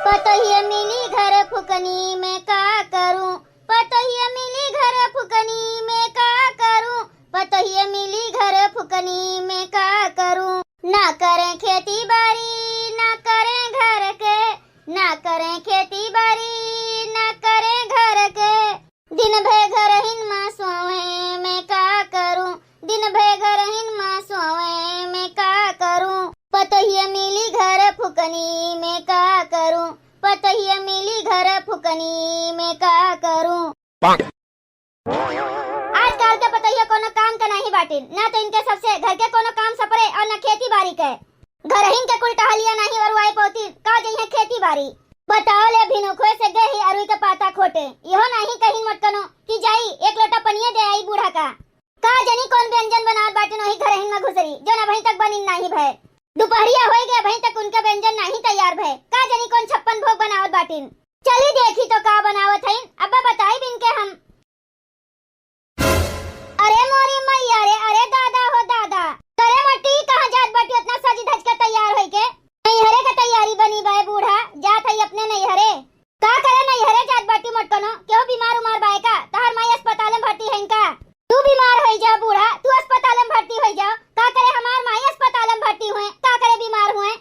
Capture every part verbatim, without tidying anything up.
पतोहिया मिली घर फुकनी में का करूं, पतोहिया मिली घर फुकनी में का करूं, पतोहिया मिली घर फुकनी में का करूं। ना करें खेती बारी, ना करें घर के, ना करें खेती बारी, ना करें घर के। दिन भर घरहिन मा सोवे में का करूं, दिन भर घरहिन मा सोवे में का करूं। पतोहिया मिली घर फुकनी में का करूं, पतोहिया मिली घर फुकनी में का करूं। आजकल के पतोहिया कोनो काम के नाहीं बाटिन, ना तो इनके सबसे घर के कोनो काम सपरे और ना खेती बारी के। घरहिन के कुल टहलिया नाहीं अरुआए पौती, का जइहें खेती बारी। बताओ ले, भिनोखवे से गए ही अरुई के पाता खोटे, इहो नाहीं कहिन मोटकनो कि जाई एक लोटा पनिये दे आई बूढ़ा का। का जनी कौन व्यंजन बनावत बाटिन ओही घरहिन में घुसरी, जौन अबहीं तक बनिन नाहीं भय। दुपहरिया होई गए, अबहीं तक उनके व्यंजन नाहीं तैयार भय। का जनी कौन छप्पन भोग बनावत बाटिन। चली देखी तो का बनावत हईन, अब्बा बताई बिन के हम। अरे मोरी मैया रे, अरे दादा हो दादा। करे मोटी, कहाँ जात बाटी उतना सज धज के तैयार होई के? नैहरे के तैयारी बनी बाय बूढ़ा, जात हई अपने नैहरे। का करे नैहरे जात बाटी मोटकनो? केहू बीमार उमार बाय का? तहार माई अस्पताल में भर्ती है का? तू बीमार होई जा बूढ़ा, तू अस्पताल में भर्ती होई जा। का करे हमार माई अस्पताल में भर्ती हुए? का करे बीमार हुए?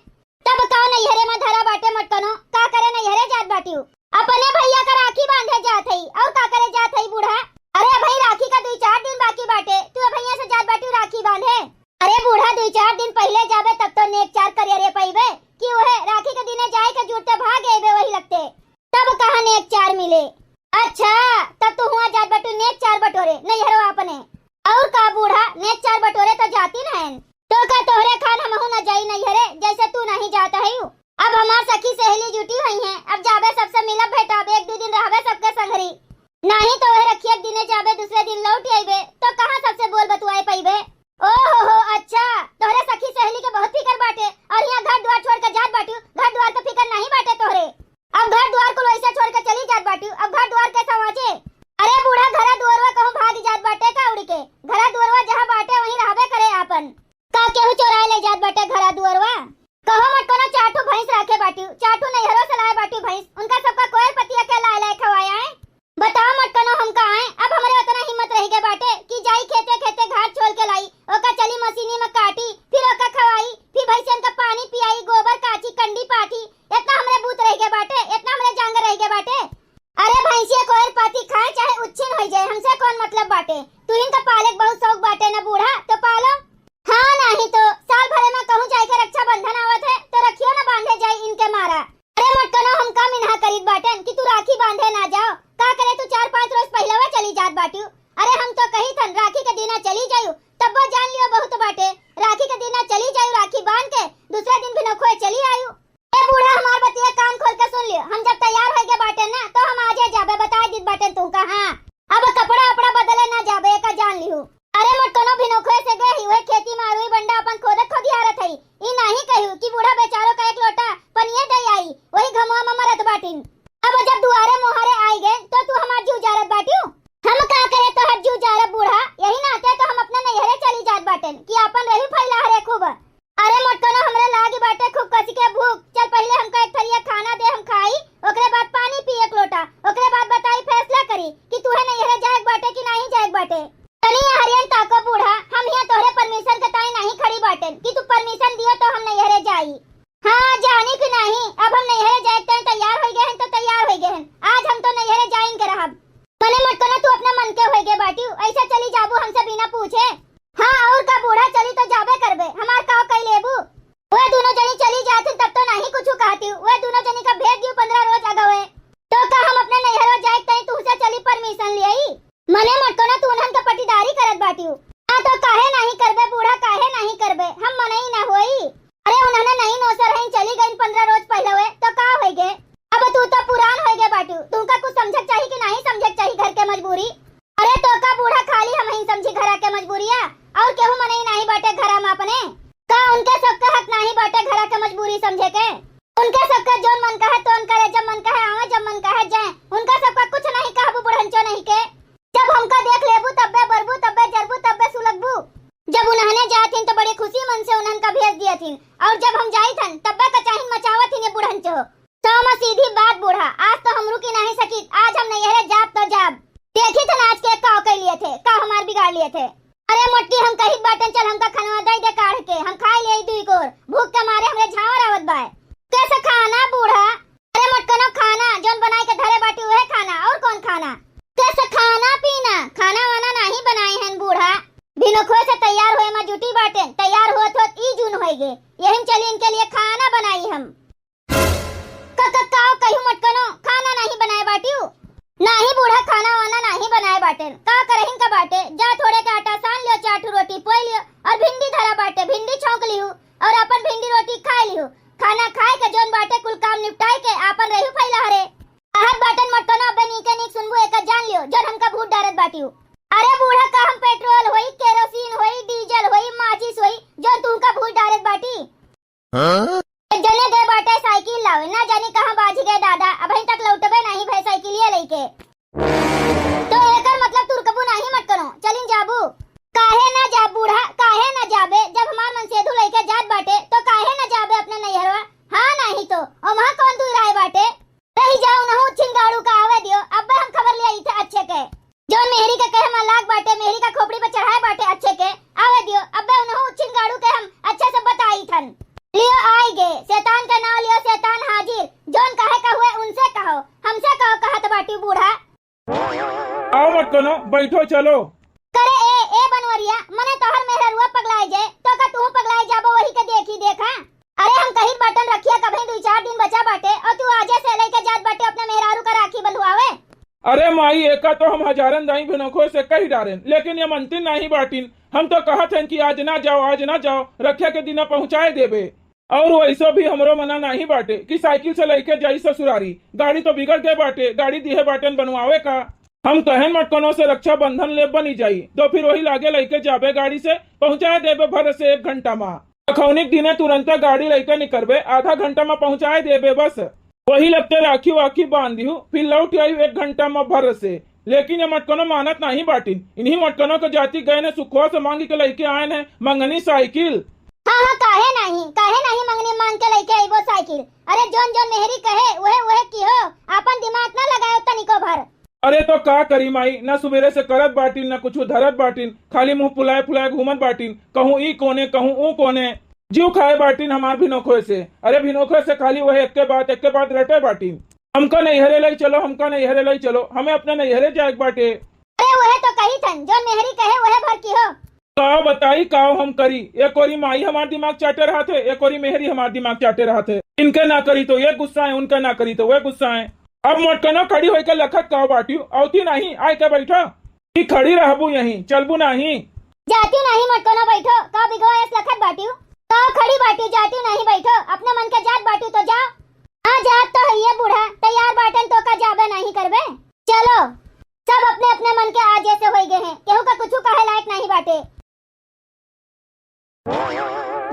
तब का नैहरे में धरा बाटे मोटकनो? का करे नैहरे जात बाटिउ? अपने भैया का राखी बांधे जात हई, और का करे जात हई बूढ़ा? अरे अबही राखी का दुई चार दिन बाकी बाटे, तू अबहिया से जात बाटिउ राखी बांधे? अरे बूढ़ा, दुई चार दिन पहिले जाबे तब तो नेक चार करियरे पइबे कि उहे राखी के दिने जाए के जुरते भाग अइबे वही लगते। तब कहाँ नेक चार मिले? अच्छा, तब तू हुआ जात बाटिउ नेक चार बटोरे नैहरवा अपने। और का बूढ़ा, नेक चार बटोरे तो जाती न हन। तो का तोहरे खान हमहू न जाई नैहरे, जैसे तू नहीं जात हइउ? अब हमार सखी सहेली जुटी हुई हैं, अब जाबे सबसे मिलब भेटाबे, एक दू दिन रहबे सबके संगरी। नाहीं तो वह रखिया के दिने जाबे, दूसरे दिन लौट अइबे, तो कहाँ सबसे बोल बतुआए पइबे? ओ हो हो, अच्छा, तोहरे सखी सहेली के बहुत फिकर बाटे, और यहाँ घर द्वार छोड़ के जात बाटू, घर द्वार के फिकर नहीं बाटे तोहरे। अब घर द्वार कुल वैसे छोड़ के चली जात बाटू, अब घर द्वार के संवाचे। अरे बूढ़ा, घरा दुअरवा कहूँ भाग जात बाटे का उड़ के? घरा दुअरवा जहाँ बाटे वहीं रहबे करे आपन। का केहू चोराए ले जात बाटे घरा दुअरवा? कहो मत कोनो चार ठो भैंस राखे बाटू, चार ठो नैहरो से लाए बाटू भैंस, उनका सबका कोयल पतिया के लाए लाए खवाए आए। बताओ मत कोनो हम का आए, अब हमरे उतना हिम्मत रह गए बाटे कि जाई खेते खेते घास छोल के लाई, ओका चली मशीनी में काटी, फिर ओका खवाई, फिर भैंसियन का पानी पियाई, गोबर काची, कंडी पाथी, इतना हमरे बूत रह गए बाटे, इतना हमरे जांगर रह गए बाटे। अरे भैंसिया कोयल पाती खाए चाहे उच्छिन होई जाए, हमसे कौन मतलब बाटे? तुहिन का पाले के बहुत शौक बाटे ना बूढ़ा, तो पालो। हाँ, नाहीं तो साल भरे में कहूँ जाए के रक्षाबंधन आवत है, तो रखियो ना बांधे जाई इनके मारा। अरे मोटकनो, हम का मिनहा करीत बाटेन कि तू राखी बांधे ना जाओ? का करे तू चार पाँच रोज पहिलवा चली जात बाटू? अरे हम तो कही थन राखी के दिना चली जायू, तब्बो जान लियो बहुत बाटे। राखी के दिना चली जायू, राखी बांध के दूसरे दिन भिनोखोए चली आयू। ए बूढ़ा, हमार बतिया कान खोल के सुन लियो, हम जब तैयार होई गए बाटे ना, तो हम आजे जाबे, बताए दीत बाटे तुमका। हाँ, अब कपड़ा उपड़ा बदले ना जाबे, एका जान लिहू। अरे मोटकनो, भिनोखवे से गए ही, वही खेती में अरुई बंडा अपन खोदत खोदियारत हई। ई नाहीं कहियो कि बूढ़ा बेचारो का एक लोटा पनिये दे आई, वही घमवा में मरत बाटिन। अब जब दुआरे मोहरे आई गए, तो तू हमार जीव जारत बाटियो। हम का करे तोहर जीव जारब बूढ़ा, यही नाते तो हम अपने नैहरे चली जात बाटेन कि आपन रही फैला हरे खूब। अरे मोटकनो, हमरे लागी बाटे खूब कस के भूख। चल पहिले हमका एक थरिया खाना दे, हम खाई, ओकरे बाद पानी पी एक लोटा, ओकरे बाद बताई, फैसला करी कि तुहे नैहरे जाए के बाटे कि नाहीं जाए के बाटे। तनी हरियन ताको बूढ़ा, हम हियां तोहरे परमिशन के ताई नाहीं खड़ी बाटेन कि तू परमिशन दियो तो हम नैहरे जाई। हाँ, जानी कि नाहीं, अब हम नैहरे जाए के ताई तैयार होई गए हन तो तैयार होई गए हन। आज हम तो नैहरे जाइन के रहब। मने मोटकनो, तू अपना मन के होई गए बाटियो, ऐसे चली जाबू हमसे बिना पूछे? हाँ, और का बूढ़ा, चली तो जाबे करबे, हमार काव कई लेबू? वे दोनों जनी चली जाथिन तब तो नाहीं कुछ कहती, वे दोनों जनी का भेज दियो पन्द्रह रोज अगवे। तो का हम अपने नैहरो जाए तई तुहसे चली परमिशन लियाई? मने मोटकनो, तू उन्हन का पटीदारी करत बाटियो। हाँ तो काहे नाहीं करबे बूढ़ा, काहे नाहीं करबे, हम मनई ना होई। अरे उन्हने नहीं नौसर हईन, चली गईन पन्द्रह रोज पहिले हुए तो का होई गे? अब तू तो पुरान होई गे बाटू, तुमका कुछ समझक चाही कि नाहीं समझक चाही घर के मजबूरी? अरे तो का बूढ़ा, खाली हमहिन समझी घरा के मजबूरिया, और केहू मनई नाहीं बाटे घरा में अपने? का उनके सबके हक नाहीं बाटे घरा के मजबूरी समझे के? उनके सबके जौन मन कहे तौन करे, जब मन कहे आवे, जब मन कहे जाए, उनका सबका कुछ नाहीं कहबू बुढ़ंचो नहीं के। जब हमका देख लेबू तब्बे बरबू, तब्बे जरबू, तब्बे सुलगबू। जब उन्हने जात हिन तो बड़ी खुशी मन से उन्हन का भेज दियत हिन, और जब हम जाइत हन तब्बे का चाहिन मचावत हिन ये बुढ़ंचो। तो हम सीधी बात बूढ़ा, आज तो हम रुकी नाहीं सकित, आज हम नैहरे जाब तो जाब। देखित हन आज के काव कइ लियत है, काव हमार बिगाड़ लियत है। अरे मोटकी, हम कहित बाटेन चल हमका खनवा दइ दे काढ़ के, हम खाइ लेई दुइ कोर, भूख के मारे हमरे झाँवर आवत बाय। कैसे खाना बूढ़ा? अरे मोटकनो, खाना जौन बनाइ के धरे बाटी उहे खाना, अउर कौन खाना? कैसे खाना पीना? खाना वाना नाहीं बनाइ हन बूढ़ा। भिनोखवे से तैयार होए मा जुटी बाटेन, तैयार होत होत ई जून होइ गे, यही में चली इनके लिए खाना बनाई हम। क-, क-, काव कहियो मोटकनो, खाना नाहीं बनाए बाटिउ? नाहीं बूढ़ा, खाना वाना नाहीं बनाए बाटेन। का करहिन का बाटे, जा थोड़े के आटा सान लियो, चार ठो रोटी पोइ लियो, अउर भिंडी धरा बाटे, भिंडी छौंक लिहु, अउर आपन भिंडी रोटी खाइ लिहु। खाना खाइ के जौन बाटे कुल काम निपटाइ के आपन रहिउ फैला हरे। कहत बाटेन मोटकनो, अबे नीके नीक सुनबू, एका जान लियो, जौन हमका भूत डारत बाटिउ। अरे बूढ़ा, का हम पेट्रोल होई, केरोसिन होई, डीजल होई, माचिस होई, जौन तुहका भूत डारत बाटी? हाँ? एक जने गए बाटे साइकिल लावे, ना जानी कहाँ बाझ गए दादा, अबहीं तक लौटबे नाहीं भए साइकिलिया लइके। तो एकर मतलब तुरकबू नाहीं मोटकनो, चलिन जाबू। काहे ना जाब बूढ़ा, काहे ना जाबे, जब हमार मनसेधू लइके जात बाटे, तो काहे ना जाबे अपने नैहरवा? हाँ नाहीं तो, ओमहा कौन दूर आए बाटे? रहि जाओ नहु छिनगाड़ू का आवे दियो, अब्बे हम खबर ले आई थे अच्छे के। जौन मेहरी के कहे मा लाग बाटे, मेहरी का खोपड़ी पे चढ़ाए बाटे अच्छे के, आवे दियो। अब्बे उनहु उच्छिन गाड़ू के हम अच्छे से बताई थन। लियो आई गे, शैतान का नाव लियो, शैतान हाजिर। जौन कहे का हुए उनसे कहो, हमसे कहो कहत बाटी बूढ़ा। आओ मोटकनो, बैठो चलो। करे ए, ए बनवरिया, मने तोहर मेहररुआ पगलाए जे, तो का तू पगलाए जाबो वही के देखी देखा? अरे हम कहित बाटन रखिया कबहीं दुइ चार दिन बचा बाटे अउर तू आजे से लइके जात बाटे अपने मेहरारू का राखी बंधवावे। अरे माई, एका तो हम हजारन दाई भिनोखो से कहि डारेन, लेकिन ये मनतिन नाहीं बाटिन। हम तो कहत हन कि आज ना जाओ, आज ना जाओ, रखिया के दिना पहुँचाए देबे। अउर वइसो भी हमरो मना नाहीं बाटे कि साइकिल से लइके जाई ससुरारी। गाड़ी तो बिगड़ गए बाटे, गाड़ी दिहे बाटन बनवावे का। हम कहेन मोटकनो से रक्षाबंधन ले बनी जाई, तो फिर वही लागे लइके जाबे गाड़ी से, पहुँचाए देबे भर से एक घंटा मा। अखौनी के दिने तुरंते गाड़ी लइके निकरबे, आधा घंटा मा पहुँचाए देबे बस। वही लगते राखी वाखी बांध दिहु, फिर लौट आई एक घंटा मा भर से। लेकिन ये मोटकनो मानत नाहीं बाटिन। इन्हीं मोटकनो के जाति गए ने सुखवा से मांग के लइके आए ने मंगनी साइकिल। हाँ, हाँ, काहे नाहीं, काहे नाहीं मंगनी मांग के लइके अइबो साइकिल? अरे जौन जौन मेहरी कहे, उहे उहे किहो, आपन दिमाग ना लगायो तनिको भर। अरे तो का करी माई, ना सुबेरे से करत बाटिन, ना कुछु धरत बाटिन, खाली मुँह फुलाए फुलाए घूमत बाटिन, कहूँ ई कोने, कहूँ ऊ कोने। जीव खाए बाटिन हमार भिनोखोए से। अरे भिनोखोए से खाली वह एक्के बात, एक्के बात रटे बाटिन, "हमका नैहरे लई चलो, हमका नैहरे लई चलो, हमें अपने नैहरे जाए के बाटे।" अरे वह तो कही थन, जौन मेहरी कहे वह भर किहो। का बताई, का हम करी? एक ओरी माई हमार दिमाग चाटे रहत है, एक ओरी मेहरी हमार दिमाग चाटे रहत है। इनके ना करी तो ये गुस्साए, उनके ना करी तो वह गुस्साए। अब मोटकनो खड़ी होइके लखत का बाटिउ, अउती नाहीं, आइके बैठा। कि खड़ी रहबू यहीं, चलबू नाहीं? जातिउ नाहीं मोटकनो, बैठो। का बिगवा एस लखत बाटिउ? का खड़ी बाटिउ, जातिउ नाहीं, बैठो। अपने मन के जात बाटिउ तो जाओ। हाँ, जात तो हइये बूढ़ा, तैयार बाटन तो का जाबे नाहीं करबे? चलो, सब अपने अपने मन के आजे से होई गए हैं, केहू का कुछु कहे लायक नाहीं बाटे।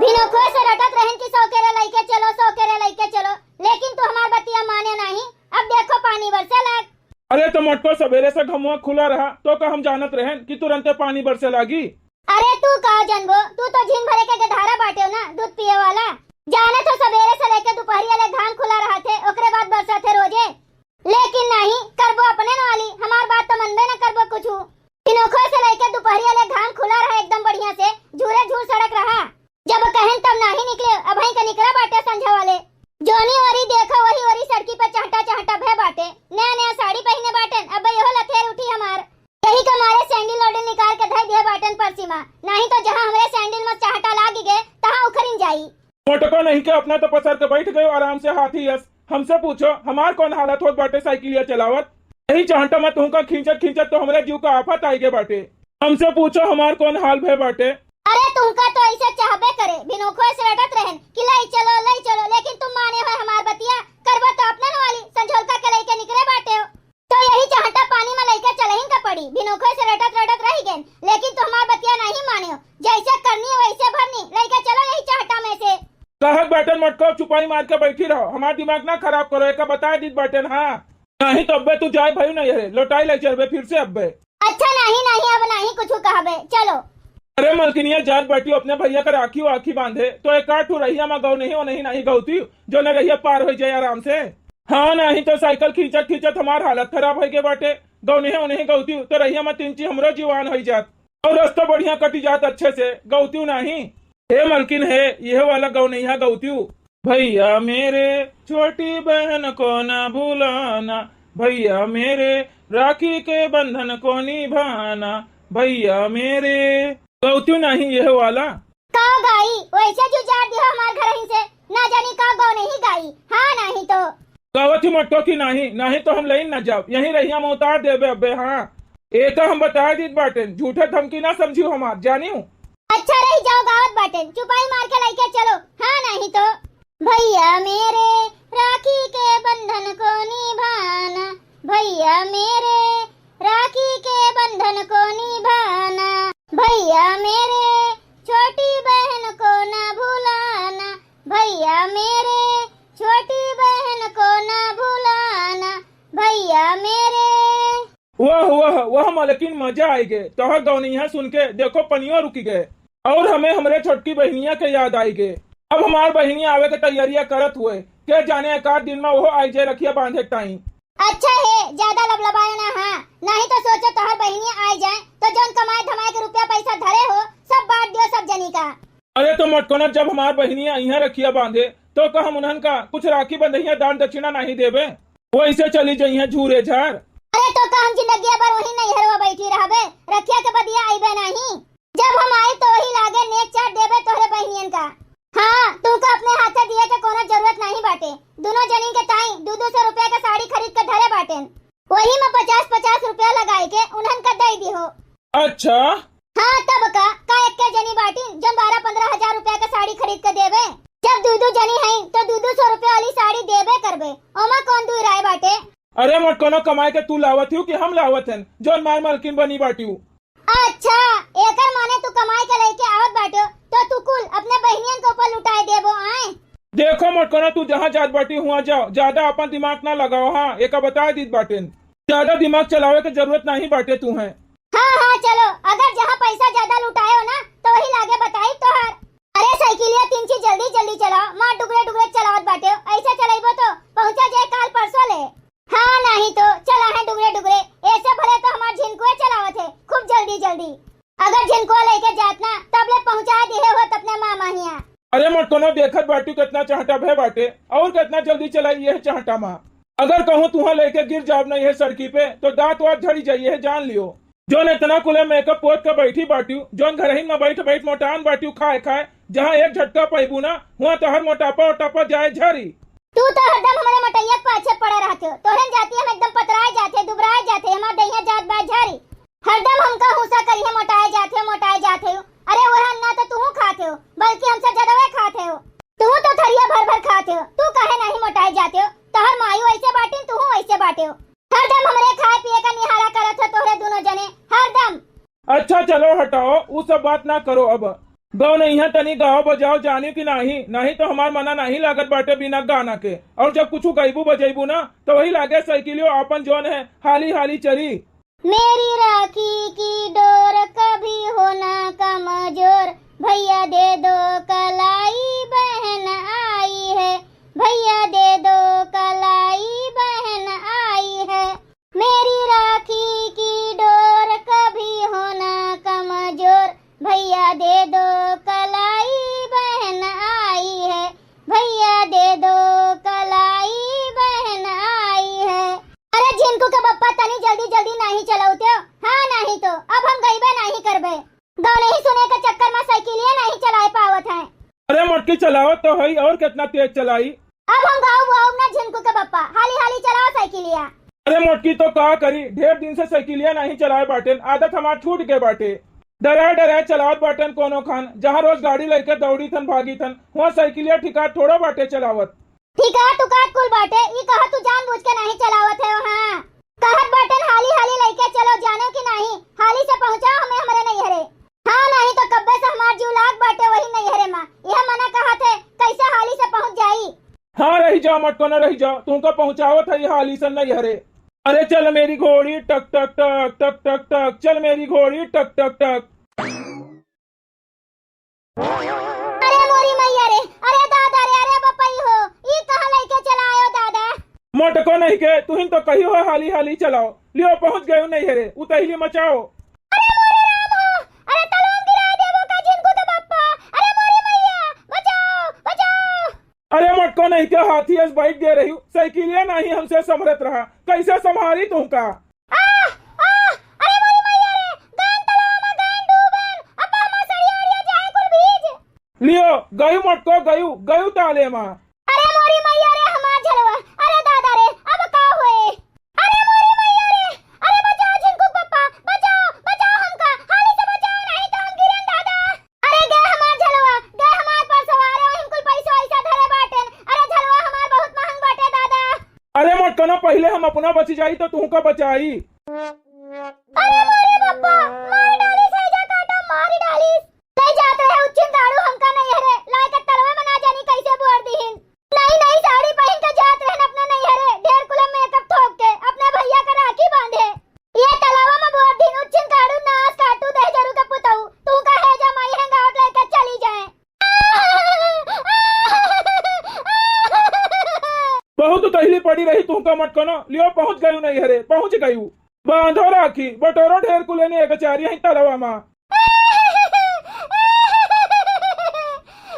भिनोखो से रटत रहन कि सौकेरे लइके चलो, सौकेरे लइके चलो, लेकिन तू हमार बतिया माने नाहीं। अब देखो पानी बरसे लाग। अरे तो मोटको, सबेरे से घमुआ खुला रहा, तो का हम जानत रहन कि तुरंते पानी बरसे लागी? अरे तू का जनबो, तू तो झीन भरे के गधारा बाटेउ ना, दूध पिए वाला। जाने तो सबेरे से लेके दुपहरिया ले घाम खुला रहत है, ओकरे बाद बरसत है रोजे। लेकिन नाहीं, करबो अपने न वाली, हमार बात तो मनबे न करबो कुछु। भिनोखो से लइके दुपहरिया ले घाम खुला रहा एकदम बढ़िया से, झूरे झूर सड़क रहा। जब कहेन तब नाहीं निकले, अबहीं के निकरा बाटे संझा वाले। जोनी ओरी देखो वही ओरी सड़की पे चहटा चहटा भे बाटे। नया नया साड़ी पहिने बाटेन, अबे यहो लथेर उठी हमार। यही के मारे सैंडिल वैंडिल निकाल के धई दिहे बाटेन परसी मा, नाहीं तो जहाँ हमरे सैंडिल मा चहटा लागी गे, तहाँ उखरिन जाई। मोटको नहीं के अपना तो पसर के बैठ गयो आराम से हाथी यस। हमसे पूछो, हमार कौन हालत होत बाटे साइकिलिया चलावत? यही चहटा मा तुहका खींचत खींचत तो हमरे जीव का आफत आई गे बाटे। हमसे पूछो, हमार कौन हाल भय बाटे? अरे तुहका तो ऐसे चाहबे करे, भिनोखो से रटत रहन कि लई चलो, लई चलो, लेकिन तुम माने हो हमार बतिया, करबो तो अपने न वाली, संझोलका के लइके निकरे बाटे हो। तो यही चहटा पानी मा लइके चलहिन का पड़ी। भिनोखो से रटत रटत रहि गेन, लेकिन तू हमार बतिया नाहीं मानेव। जैसे करनी वैसे भरनी, लइके चलो यही चहटा में से। कहत बाटेन मोटको, चुपाई मार के बैठी रहो, हमार दिमाग ना खराब करो, एका बताए दीत बाटेन, हाँ। नाहीं तो अब्बे तू जाए भयू नैहरे, लौटाई लई चलबे फिर से अब्बे। अच्छा नाहीं, नाहीं, अब नाहीं कुछु कहबे, चलो। अरे मलकिनिया, जात बाटिउ अपने भैया का राखी वाखी बांधे, तो एक आध ठो रहिया मा गौ नहीं, ओ नहीं, नाहीं गौती, जो न रहिया पार होइ जाए आराम से। हाँ, नाहीं तो साइकिल खींचत खींचत हमार हालत खराब होइ गए बाटे। गौनही उनही गौतिउ तो रहिया में तीन ची हमरो जीवान होइ जात और रस्तो बढ़िया कटी जात अच्छे से। गौतिउ नाहीं। हे मलकिन हे, यह वाला गौनैया गौतिउ। भैया मेरे, छोटी बहन को ना भुलाना, भैया मेरे, राखी के बंधन को निभाना, भैया मेरे। गौतिउ नाहीं यह वाला। का गाई, वैसे जुझार दिहो हमार घरही से, ना जानी का गौनही गाई। हाँ, नाहीं तो। गावत ही मट्टो की नाहीं, नाहीं तो हम लइन ना जाब, यहीं रहिया में उतार देबे अबे। हाँ, एका हम बता दीत बाटेन, झूठे धमकी ना समझियो हमार, जानियो। अच्छा रही जाओ गावत बाटेन, चुपाई मार के लइके चलो। हाँ, नाहीं तो। भैया मेरे, राखी के बंधन को निभाना, भैया मेरे, राखी के बंधन को निभाना, भैया मेरे, छोटी बहन को ना भुलाना, भैया मेरे, छोटी बहन को ना भुलाना, भैया मेरे। वाह, वाह, वाह, मलकिन, मजा आइ गए। तोहर गौनैया सुन के, देखो, पनियो रुकि गए। और हमें हमरे छोटकी बहिनिया के याद आइ गए। अब हमार बहिनिया आवे के तैयारिया करत हुए, के जाने एक आध दिन में वो आइ जाए रखिया बांधे के टाइम। अच्छा हे, ज्यादा लबलबायो ना, हाँ, नाहीं तो सोचो तोहर बहिनिया आइ जाए, तो जौन कमाए धमाए के रुपया पैसा धरे हो, सब बांट दियो सब जनी का। अरे तो मोटकनो, जब हमार बहिनिया अइहें रखिया बांधे, तो का हम उन्हन का कुछ राखी बंधइया दान दक्षिणा नाहीं देबे? वैसे चली जइहें झूरे झार। अरे तो का हम जिंदगिया भर वही नैहरवा बैठी रहबे, रखिया के बदिया अइबे नाहीं? जब हम आइब तो वही लागे नेक चाट देबे तोहरे बहिनियन का। हाँ, तू का अपने हाथे दिए के कोनो जरूरत नाहीं बाटे। दुनो जनिन के ताई दू दू सौ रुपया के साड़ी खरीद के धरे बाटेन। वही में पचास पचास रुपया लगाइ के उन्हन का दइ दिहो। अच्छा। हाँ, तब का, का एक्के जनी बाटिन, जौन बारह पन्द्रह हजार रुपया के साड़ी खरीद के देबे? जब दू दू जनी हईं, तो दू दू सौ रुपया वाली साड़ी देबे करबे। ओमा कौन दुई राय बाटे? अरे मोटकनो, कमाए के तू लावत हिउ कि हम लावत हन, जौन मार मालकिन बनी बाटिउ? अच्छा, एकर माने तू कमाए के लइके आवत बाटिउ, तो तू कुल अपने बहिनियन के ऊपर लुटाए देबो, आए? देखो मोटकनो, तू जहाँ जात बाटी हुआ जाओ, ज्यादा अपन दिमाग ना लगाओ। हाँ, एका बताए दीत बाटेन, ज्यादा दिमाग चलावे के जरूरत नाहीं बाटे तू है। हाँ, हाँ, चलो, अगर जहाँ पैसा ज्यादा लुटाए हो ना, तो वही लागे बताई तोहार। अरे साइकिलिया तीन ची जल्दी जल्दी चलाओ, मार डुगरे डुगरे चलावत बाटे हो, ऐसे चलाइबो तो पहुँचा जाए काल परसों ले। हाँ, नाहीं तो चला है डुगरे डुगरे, ऐसे भले तो हमार झिनकुए चलावत है खूब जल्दी जल्दी। अगर झिनकुआ लइके जात ना, तब ले पहुँचा दिहे होत अपने मामा हियाँ। अरे मोटकनो, देखत बाटिउ कितना चहटा भय बाटे, और कितना जल्दी चलाई यह चहटा मा। अगर कहूँ तुहाँ लइके गिर जाब ना यह सड़की पे, तो दाँत वात झड़ी जाई, यह जान लियो। जौन इतना कुले मेकअप पोत के बैठी बाटिउ, जौन घरहिन में बैठ बैठ मोटान बाटिउ खाए खाए, जहाँ एक झटका पाइबू ना, हुआँ तोहर मोटापा ओटापा जाए झरी। तू तो हरदम हमरे मोटैया के पाछे पड़ा रहत हो, तोहरे जाती हम एकदम पतराए जात है, दुबराए जात है, हमार दहिया जात बा झरी। हरदम हमका हुंसा करिहे, मोटाए जात हो, मोटाए जात हो। अरे वह ना तो तुहू खात हो, बल्कि हमसे ज्यादा खात हो। तुहू तो थरिया भर भर खात हो, तू काहे नाहीं मोटाए जात हो? तोहर माई वैसे बाटिन, तुहू वैसे बाटे हो। हरदम हमरे खाए पिए का निहारा करत हो तोहरे दुनो जने, हरदम। अच्छा चलो हटाओ, उ सब बात ना करो अब। गौनैया तनी गाओ बजाओ जानिउ कि नाहीं, नाहीं तो हमार मना नाहीं लागत बाटे बिना गाना के। और जब कुछ गइबू बजइबू ना, तो वही लागे साइकिलियो आपन जौन है हाली हाली चली। मेरी राखी की डोर कभी हो ना कमजोर, भैया दे दो कलाई बहन आई है, भैया दे दो कलाई बहन आई है। मेरी राखी की डोर कभी हो ना कमजोर, भैया दे दो कलाई बहन आई है, भैया दे दो कलाई बहन आई है। अरे झिनकू के बप्पा, तनी जल्दी जल्दी नाहीं चलावते हो। हाँ, नाहीं तो अब हम गइबे नाहीं करबे। गौनही सुने के चक्कर में साइकिलिया नाहीं चलाए पावत है। अरे मोटकी, चलावत तो हई, और कितना तेज चलाई। अब हम गाउब वाउब ना झिनकू के बप्पा, हाली हाली चलाओ साइकिलिया। अरे मोटकी, तो का करी, ढेर दिन से साइकिलिया नाहीं चलाए बाटेन, आदत हमार छूट गए बाटे। डराए डराए चलावत बाटेन कोनो खान, जहाँ रोज गाड़ी लइके दौड़ी थन भागी थन, हुआँ साइकिलिया ठिकात थोड़ो बाटे चलावत। ठिकात उकात कुल बाटे, ई कहा तू जानबूझ के नाहीं चलावत है। हाँ, कहत बाटेन हाली हाली लइके चलो, जाने कि नाहीं, हाली से पहुँचाओ हमें हमरे नैहरे। हाँ, नाहीं तो कब्बे से हमार जीव लाग बाटे वही नैहरे मा। यह मना कहत है, कैसे हाली से पहुँच जाई? हाँ, रही जाओ, मटकोना रही जाओ, तुमका पहुँचावत है यह हाली से नैहरे। अरे चल मेरी घोड़ी टक टक टक, टक टक टक, चल मेरी घोड़ी टक टक टक। अरे मोरी मैया रे, अरे दादा रे, अरे बपई हो, ई कहाँ लइके चला आयो दादा? मोटको नहीं के, तुहिन तो कही हो हाली हाली चलाओ। लियो पहुँच गयो नैहरे, उतहिली मचाओ। अरे मोरे राम हो, अरे तलवा में गिराए देबो का झिनकू के पप्पा? अरे मोरी मैया, बचाओ, बचाओ। अरे मोटको नहीं के, हाथी अस बैठ गए रही, साइकिलिया नहीं हमसे संभरत रहा, कैसे संभारी तुमका? आह, आह, अरे मोरी मैया रे, गैन तलवा में गैन डूबन, अब्बा हमार सड़िया उड़िया जाए कुल भीज। लियो, गयू मोटको, गयू, गयू ताले मा। अरे मोरी मैया रे, हमार झलवा, अरे दादा रे, अब का होए? अरे मोरी मैया रे, अरे बचाओ झिनकू पप्पा, बचाओ, बचाओ हमका, हाली से बचाओ, नहीं तो हम गिरन दादा। अरे गए हमार झलवा, गए हमार परसवा, अरे ओहिम कुल पैसा ऐसा धरे बाटेन, अरे झलवा हमार बहुत महंग बाटे दादा। अरे मोटकनो, पहिले हम अपना बची जाई तो तुहका बचाई। अरे मोरे पप्पा, मार डालिस, हैजा काटा मार डालिस। ले जात रहे उच्छिन दारू हमका नैहरे, लाए के तलवा में ना जानी कैसे बोर दिहिन। नई नई साड़ी पहिन के जात रहन अपने नैहरे, ढेर कुल मेकअप ठोक के अपने भैया का राखी बांधे। ये तलवा में बोर दिहिन उच्छिन दारू, नास काटू दहिजरू के पुतऊ, तुहका हैजा माई हेंगावत लेके चली जाए। बहुत उतहिली पड़ी रही तुहका मोटकनो, लियो पहुँच गयू नैहरे, पहुँच गयू। बांधो राखी, बटोरो ढेर कुल एने एक चारी यहीं तलवा मा।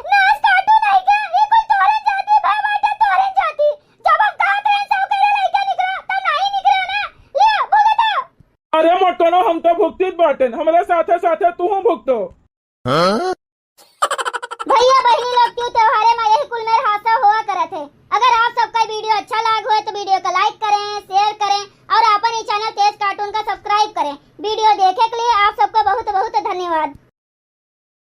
नास काटू नहीं के, ई कुल तोहरे जाति, भाई बाटे तोहरे जाति। जब हम कहत रहन सब करे लइका निकलो, त नहीं निकलो ना। लियो, भुगतो। अरे मोटकनो, हम तो भुगतित बाटेन, हमरे साथे साथे तुहूँ भुगतो। भैया बहिनी लोग, क्यों त्योहारे में यही कुल मेर हादसा हुआ करत है। अगर आप सबका वीडियो अच्छा लाग होए तो वीडियो का लाइक करें, शेयर करें और अपन ई चैनल तेज कार्टून का सब्सक्राइब करें। वीडियो देखे के लिए आप सबका बहुत बहुत धन्यवाद।